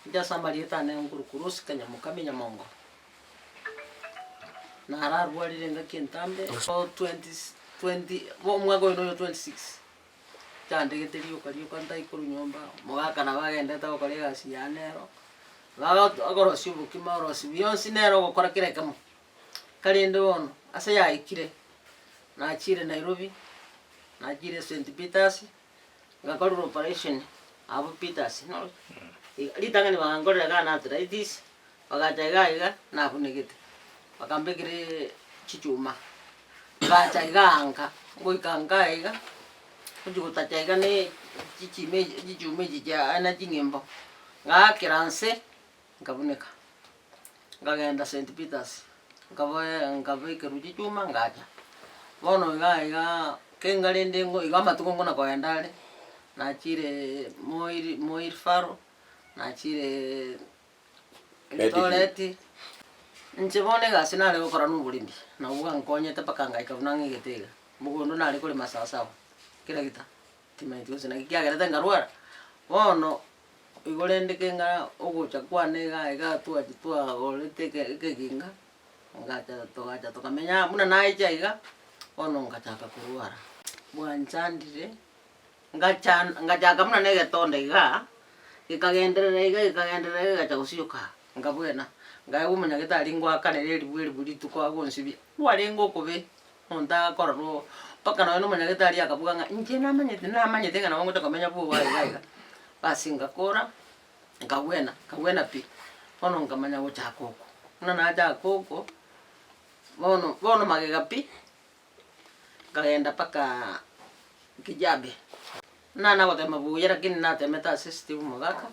Inche ase amarieta ane nkorokwa Rose Kanyamokami Nyamongo, nararwarire engaki entambe o twenty twenty omwaka oyo noyo 26, nchandegete rioka rioka ntari korwa nyomba, omogaka nabo agendete gokora egasi yane ero, bagoto akorosia obokima orosia bionsi nere ogokora kera ekemo. Karende bono, ase yaikire, nachire Nairobi, nachire St Peters, Ngakorerwa operation abwo Peters noro ritang'ani bagankorera iga na arthritis, bagacha iga iga nabunegete, bakambekera chichuma, ngacha iga nka, ngoika nka iga, ngochi gotacha iga ne chichima echi chichuma echi chiane ching'imbo, ngaakera nse. Nkabuneka, nkagenda St Peters, nkaboe nkabekerwa chichuma ngacha. Bono iga igaa kenga rende ngo igo amatuko nkona kogenda are, nachire Moi Moi Referral, nachire Eldoret. Inche bono egasi nare gokora na oboremi, nabo bwankonyete mpaka ngaika buna ng'igete iga. Mogondo nare korema sawasawa, kera gita, timanyeti gose naki kiagerete nkarwara, bono. Igo rende keng'a ogocha kwane iga iga twachi twagorete eke ekeginga, ngacha togacha tokamenya amo buna naecha iga, bono ngachaka korwara. Bwanchandire, ngacha ngachaka buna na egetonda igaa, gekagenderera iga gekagenderera iga gegacha gosioka, nkabwena, nkaegwa omonyagetari ngoakanera eribu eribu rituko agonsibia, kwarenge okobe, omonto agakorora mpaka nonye na omonyagetari akabuga ng'a inche namanyete namanyete ng'a nabo ngocha komenya bwogo iga iga. Basi ngakora, nkagwena, nkagwena pi, bono nkamanya gochaka oko. Buna nachaka oko, bono bono magega pi, nkagenda mpaka Kijabe. Buna nagotema buya lakini natemete ase Steve Mogaka,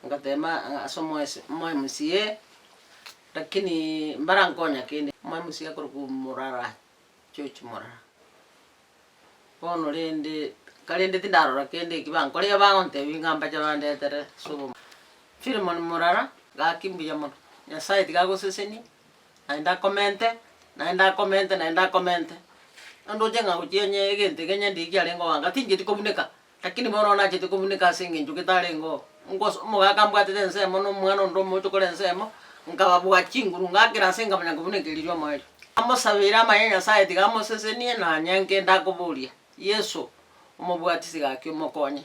ngatema ase omo omo MCA, lakini mbarankonya kende. Omo MCA akorokwa Morara, George Morara. Bono rende, karende tindarora kende eki bankoreire bagontebia ng'a mbache bandetere ase obomo. Philemon Morara, gaki mbuya mono, Nyasaye tiga agosesenie, naende akomente, naende akomente, naende akomente. Nondoche ng'a gochia onye egento eke onye ndiri kiarenge oanga tincheti kobuneka, lakini bono nachete kobuneka ase eng'encho getarenge oo. Ngos omogaka mbwatete ensemo na omwana onde omoche kore ensemo, nkababua chinguru ngakera ase nkamanya kobuneka riria omoerio. Amosabeire amanye Nyasaye tiga amosesenie nanye nkende akoboria, Yeso, omobwatisi gaki omokonye.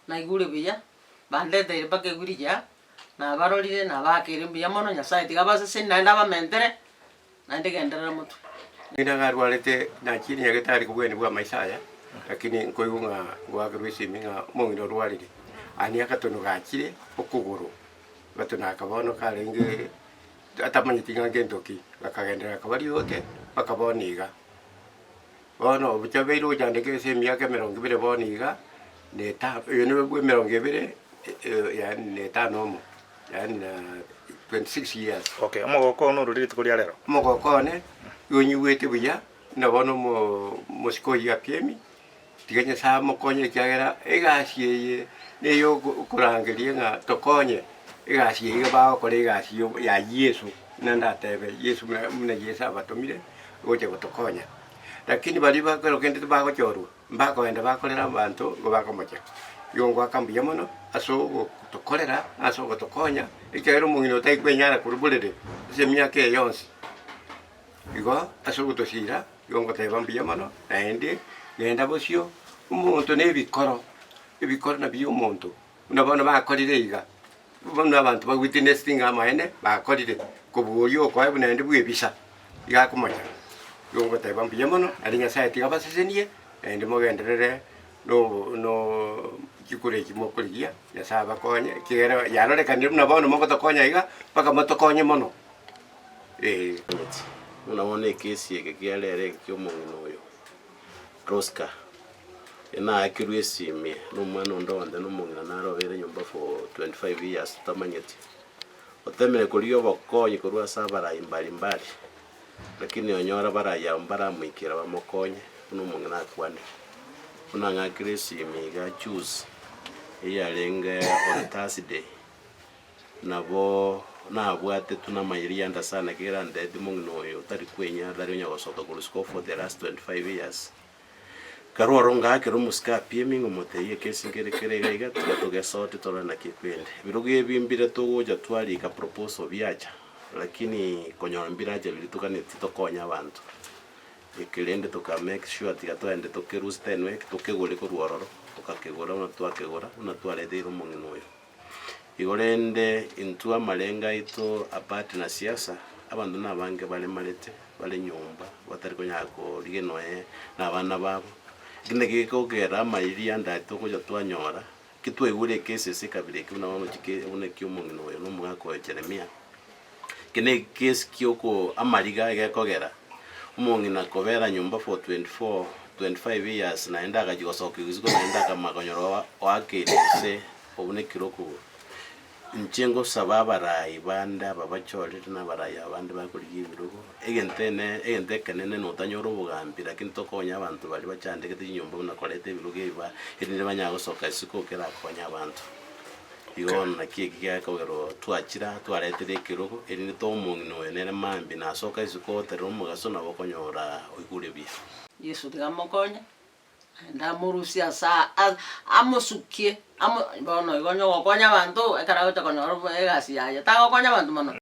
Naigure buya, bandeteire mpaka ewirigia, nabarorire, nabaakeire mbuya mono, Nyasaye tiga abasesenie naende abamentere, naende genderera motwe. Ng'ina narwarete nachire nyagetari kobweni bwa amaiso aya, lakini nkoigwa ng'a ngoakerwa esimi ng'a omong'ina orwarire. Aria agatono gachire okogoro, agatono aka bono karenge atamanyeti ng'a ngento ki, gakagenderera kaba riote mpaka bono iga. Bono obochabeire gochandeka ase emiaka emerongo ebere bono iga, na etano, oyo nigo bwa emerongo ebere yaani na etano omo, yaani na 26 years. Okay, omogoko one orure rituko ria rero. Omogoko one, igo onyigwete buya, buna bono omo omosike oyio apiemi, Tiga Nyasae amokonye ekiagera egasi eye neye okorangeria ng'a tokonye egasi eye iga bagokora egasi ya Yeso, buna ndatebe Yeso buna buna Yeso abatomire gocha gotokonya. Lakini baria bakero kende tibagochorwa, mbakogenda bakorera abanto igo bakomocha. Igo ngoaka mbuya mono ase ogotokorera na ase ogotokonya, ekiagera omong'ina oyo tarikwenyara korwa borere ase emiaka eye yonsi. Igo ase ogotosiira, igo ngoteba mbuya mono, naende genda bosio, omonto na ebikoro, ebikoro nabio omonto, buna bono bakorire iga, bono abanto ba witnessed ng'a amaene bakorire, kobua oria okoe buna naende bwebisa, iga akomocha. Igo ngoteba mbuya mono, naende Nyasaye tiga abasesenie, naende mogenderere na obo na chikura echi mokorigia, Nyasaye abakonye, ekiagera yarorekanire buna bono mogotokonya iga, mpaka motokonye mono. Ee. Buna bono ekesi eke kia rero eke kia omong'ina oyo Rosca, enaakirwe esimi na omwana onde onde na omong'ina nare obeire nyomba for 25 years totamanyeti. Otemire korigia obokonyi korwa ase abarai mbari mbari, lakini onyore abarai abwo mbaramoikera bamokonye buna omong'ina akwanire. Buna ng'akire esimi iga juzi, eyarenge on Thursday. Nabo nabwatetwe namayirianda sana ekiagera antebetie mong'ina oyo otari kwenyara tari onya gosoka korwa isiko for the last 25 years. Nkarwa ororo ngaakera omosike apiemi ng'omotebia ekesi nkere kere iga iga tiga togesote torore naki ekwende. Ebirogo ebi mbire togocha twarika proposal biacha lakini konyora mbiracha biria toganeti tokonye abanto. Eke rende toka make sure tiga toende tokerusie tenwe eke tokegore korwa ororo, tokakegora buna twakegora buna twareteire omong'ina oyo. Igo rende intwe amarengo aito apart na siasa, abanto nabange baremarete, bare nyomba, batari konyara korigia noe na abana babo, ekio naki gekogera amayiri ande aria togocha twanyora, ki twaigure ekesi ase ekabira eke buna bono chike buna ekia omong'ina oyo na omogaka oyo Jeremia, eke na ekesi kia oko amariga egekogera, omong'ina kobera nyomba for 24, 25 years naende agachia gosoka isiko naende akamanya konyora oakeire inse obwo na ekiroko. Inche ngosaba abarai bande aba bachorire na abarai aba bande bakorigia ebirogo, egento ene egento ekenene notanyore obogambi lakini tokonye abanto baria bachandegete chinyomba buna koreta ebirogo ebi ba erinde banyare gosoka isiko kerakonye abanto. Igo bono naki eki gekogerwa twachire aa twaretire ekerogo erinde toe omong'ina oyo nere mambia nasoka isiko oterere omogaso nabo okonyora oigure buya. Yeso tiga amokonye, Naende amorusie ase aa amosukie amo bono igo onye ogokonya abanto, ekero agocha konyora egasi yaye, tagokonya abanto mono.